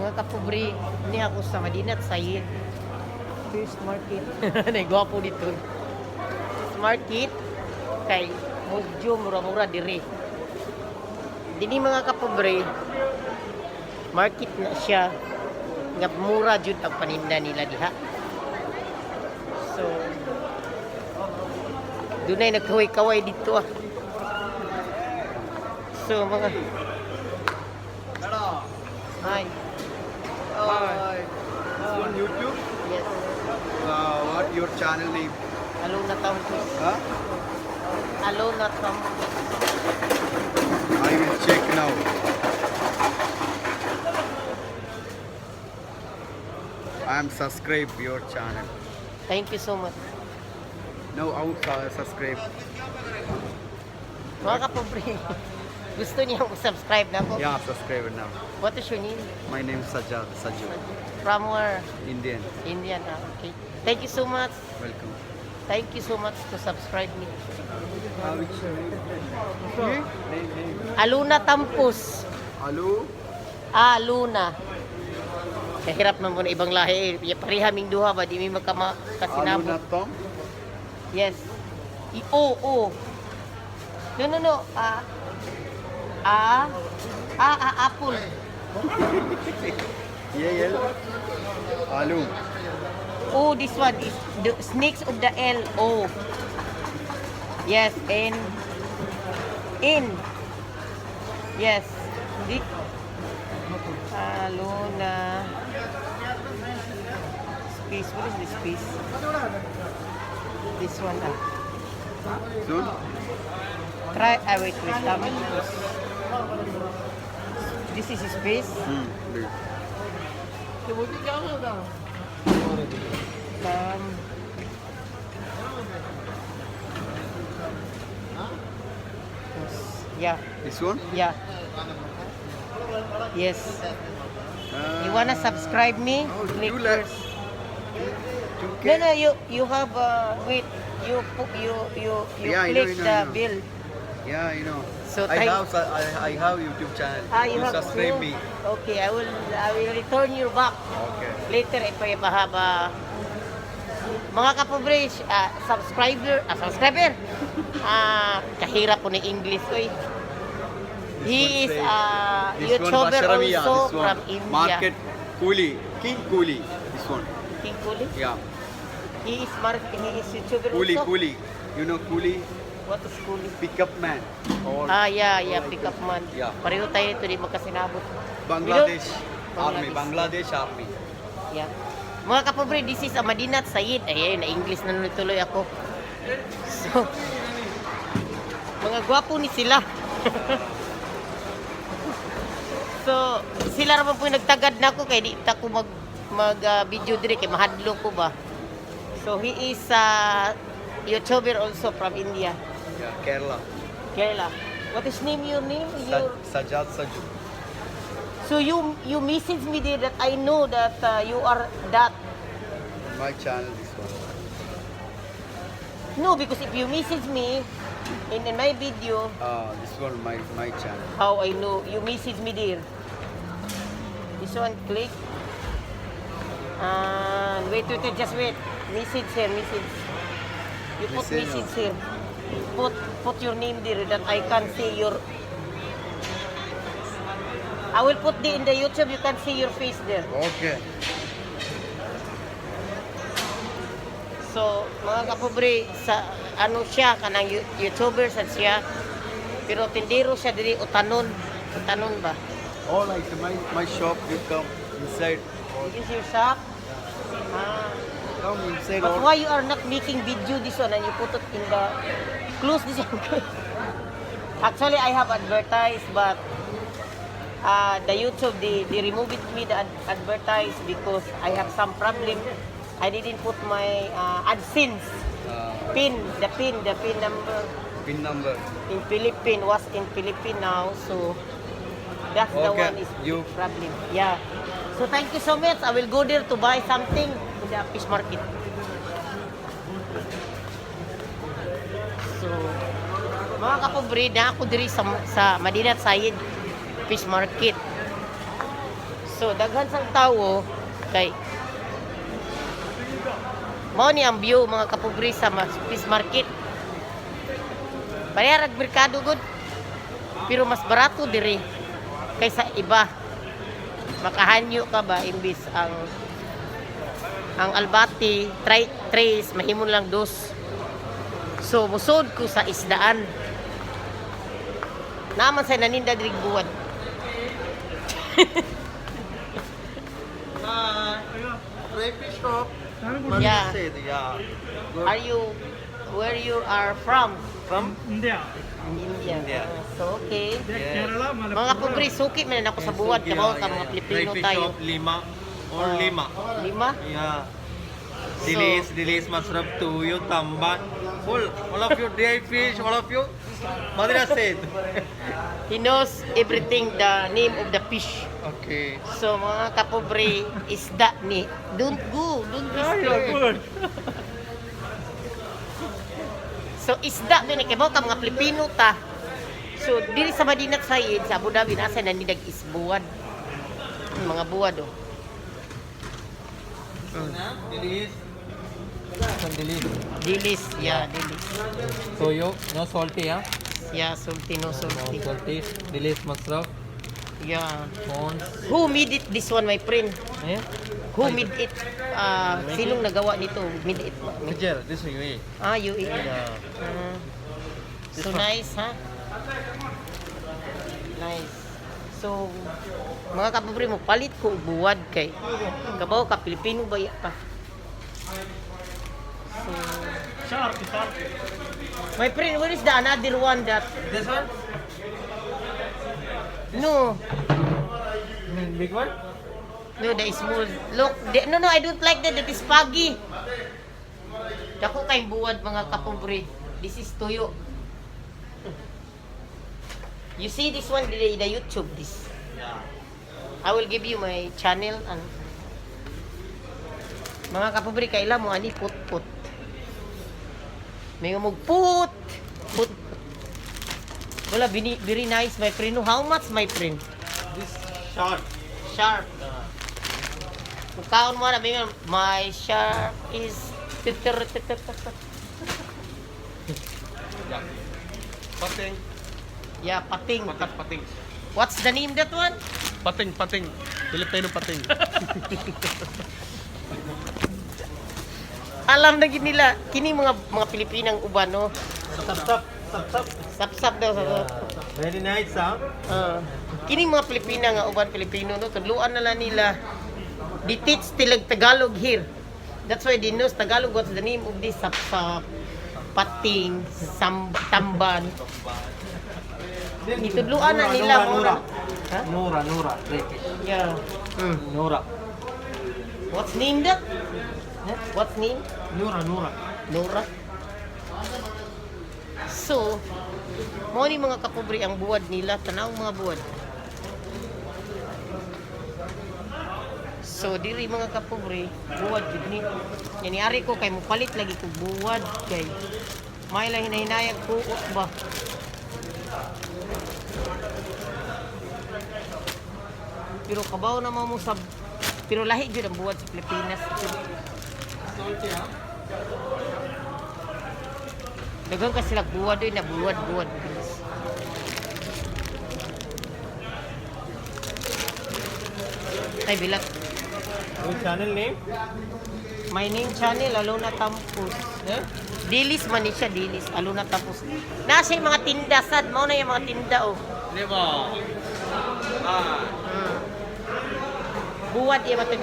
Mga kapobre, ni ako sa Madinat Zayed Fish Market. Nay gwapo dito. Fish Market kay medyo mura-mura diri. Dini, mga kapobre, market na siya nga mura jud ang paninda nila diha. So, dunay nagkaway-kaway dito ah. So, mga Hi. Hi. This one YouTube? Yes. What your channel name? Alona Tampus. Huh? Alona Tampus. I will check now. I am subscribe your channel. Thank you so much. Now I will subscribe. Mga kapobre, gusto niya subscribe na ako. Yeah, subscribe now. What is your name? My name is Sajad Saju. From where? Indian. Indian. Ah, okay. Thank you so much. Welcome. Thank you so much to subscribe me. Which name? Name, name. Aluna Tampus. Alu. Ah, Luna. Kahirap man po na ibang lahi eh. Pareha ming duha ba? Di mi magkama Alu kasinabot. Natom. Yes. I O O. No. Ah. Ah. Ah, ah, apple. A L. Alu. Oh, this one is the snakes of the L O. Yes, N. N. Yes. Di ah, Luna. Space. What is this space? This one. Ah. Soon. Try. Ah, wait, wait. Tama. This is space. Big. Yeah. This one? Yeah. Yes. You wanna subscribe me? Oh, Click you like- first. Two No, K. no, you have wait, you put you Yeah, I know, click I know, the I know. bill. Yeah, you know. So I have I have YouTube channel. Ah, you You have subscribe too? me. Okay, I will return you back Okay. later if I have a mga kapobre, subscriber. Ah, kahirap po ni English oy. This He one is say- a This one YouTuber Basharamia, also this one. from India. Market Coolie, King Coolie. This one. King Kuli? Yeah. He is YouTuber Coolie, also. Coolie. You know Coolie, What is Kuli? Pickup man. Or Ah, yeah, pick up man. Yeah. Pareho tayo ito, di magkasinabot. Bangladesh Army. Bangladesh. Bangladesh Army. Yeah. Mga kapobre, this is a Madinat Zayed. Ay, ay, na-English na nuloy tuloy ako. So, mga gwapo ni sila. So, sila raman po yung nagtagad na ako kay di ta ko mag mag video dire kay mahadlo ko ba. So, he is a YouTuber also from India, Yeah, Kerala. Kerala. What is name your name? Your Sajad Saju. So you message me there that I know that you are that. My channel, this one. No, because if you message me in my video, This one my channel. How I know you message me there. This one, click. And wait, wait, wait, just wait. Message here, message. You put Message, message here. Put your name there that I can see your. I will put the in the YouTube. You can see your face there. Okay. So, mga kapobre, sa ano siya, kanang YouTuber sa siya. Pero tindero siya diri utanon. Utanon ba? All like my shop. You come inside. This is your shop? Ah. Come inside. But All. why you are not making video this one and you put it in the close this one? Actually, I have advertised, but the YouTube, they remove it me the advertise because I have some problem. I didn't put my AdSense pin, the pin number Pin number. In Philippine was in Philippine now, so that's the Okay, one is you- problem. Yeah. So thank you so much. I will go there to buy something in the fish market. So, mga kapobre, na ako diri sa Madinat Zayed Fish Market. So daghan sang tawo kay mao ni ang view, mga kapobre, sa fish market. Parehas merkado gud. Pero mas barato diri kaysa iba. Makahanyo ka ba imbis ang alugbati, try tres, mahimon lang dos. So musod ko sa isdaan. Naman sa naninda diri buwan. Hi. Dry fish shop. Yeah. Said, yeah. Good. Are you where you are from? From? India. India. India. Ah, so okay. Yes. Kerala, Mga pobre, suki man ako sa buwad, kabaw ka mga Pilipino Dry fish tayo. shop, lima. Or Ah, lima. Lima? Yeah. Dilis, dilis, masraf, tuyo, tamban. Full. All of you dry fish, all of you. Madras said. He knows everything, the name of the fish. Okay. So mga kapobre, isda ni. Don't go, don't be scared. So isda ni kabaw ka mga Pilipino ta. So diri sa Madinat Zayed sa Abu Dhabi nasa nanindag isbuwad. Mga buwad oh. Dilis. Dilis. Dilis, yeah, dilis. Toyo, no salty, yeah? Yeah, salty, no salty. Salty. Dilis, masraf, Yeah. prawns. Who made it this one, my friend? Yeah? Who made it? Ah, sinong nagawa nito? Made it. Vijay, this is UAE. Ah, you eat. Yeah. Ah. So nice, ha? Nice. So, mga kapobre mo, palit ko og buwad kay kabaw ka Pilipino ba ya pa. So, Sharp, sharp. My friend, where is the another one that This one? No, Big one? no, the small. Look, the, no, I don't like that. That is foggy. Dako kay buwad, mga kapobre. This is tuyo. You see this one the YouTube this. Yeah. I will give you my channel and mga kapobre, kaila mo ani put-put. May umog put put. Wala bini, very nice, my friend. How much, my friend? This shark. Sharp. Mukhaon mo na may my sharp is titir titir titir. Yeah. Pating. Yeah, pating. Pating, pating. What's the name that one? Pating, pating. Filipino pating. Alam na gid nila kini mga Pilipinang uban no. Sap, sap, sap, sap. Sapsap daw sa Yeah. Very nice, huh? Ah. Kini mga Pilipina nga uban Pilipino no, tudluan na lang nila. They teach tilag Tagalog here. That's why they knows Tagalog, what's the name of this sapsap, pating, sam, tamban. Itudluan na nila Nura, mo Nura. na. Ha? Nura, Nura. Dry fish. Yeah. Nura. What's name that? Huh? What's name? Nura, Nura. Nora. So, mo ni mga kapobre ang buwad nila, tanaw mga buwad. So, diri mga kapobre, buwad jud ni. Yani ko kay mupalit lagi ko buwad kay may lang hinahinayag kuot ba. Pero kabaw na mo sa pero lahi jud ang buwad sa Pilipinas. Salty, huh? Daghan ka sila buwad oy na buwad buwad. Ay bilat. Your channel name? My name channel Alona Tampus. Yeah? Dilis man ni siya, dilis Alona Tampus. Nasa yung mga tinda sad mao na yung mga tinda oh. Lima. Ah. Buwad iya matin.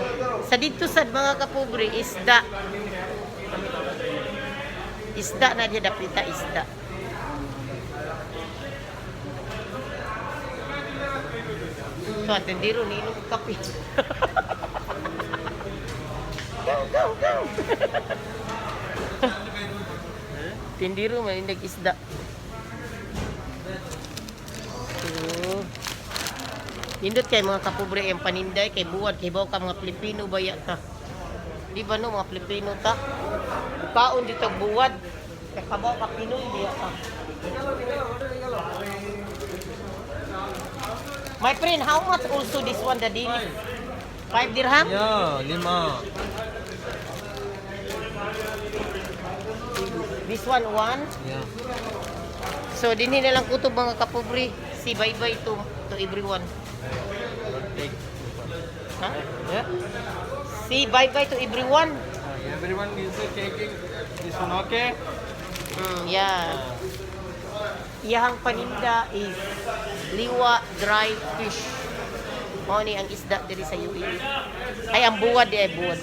Sa dito sad mga kapobre isda. Isda na diya dapita isda. So, atendero ni inom kape. Go, go, go! Tindero man isda. So, nindot kay mga kapobre ang paninday kay buwad kay baw ka mga Pilipino baya ta. Di ba no mga Pilipino ta? Kaon dito buwad. Kay kabaw ka Pinoy diya ta. My friend, how much also this one the daily? 5 dirham? Yeah, lima. This one, one. Yeah. So, dinhi na lang kutob, mga kapobre. Say bye-bye to everyone. Take. Ha? Yeah. Say bye-bye to everyone. Everyone is taking this one, okay? Yeah. Iyahang paninda is liwa dry fish. Mao ni ang isda diri sa UAE. Ay, ang buwad di ay buwad.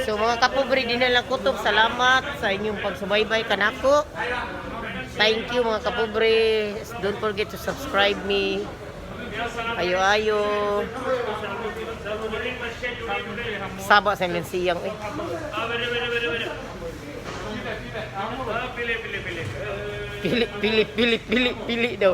So mga kapobre, di na lang kutob. Salamat sa inyong pagsubaybay kanako. Thank you, mga kapobre. Don't forget to subscribe me. Ayo ayo. Saba sa inyong siyang eh. Pili, pili, pili, pili, pili daw.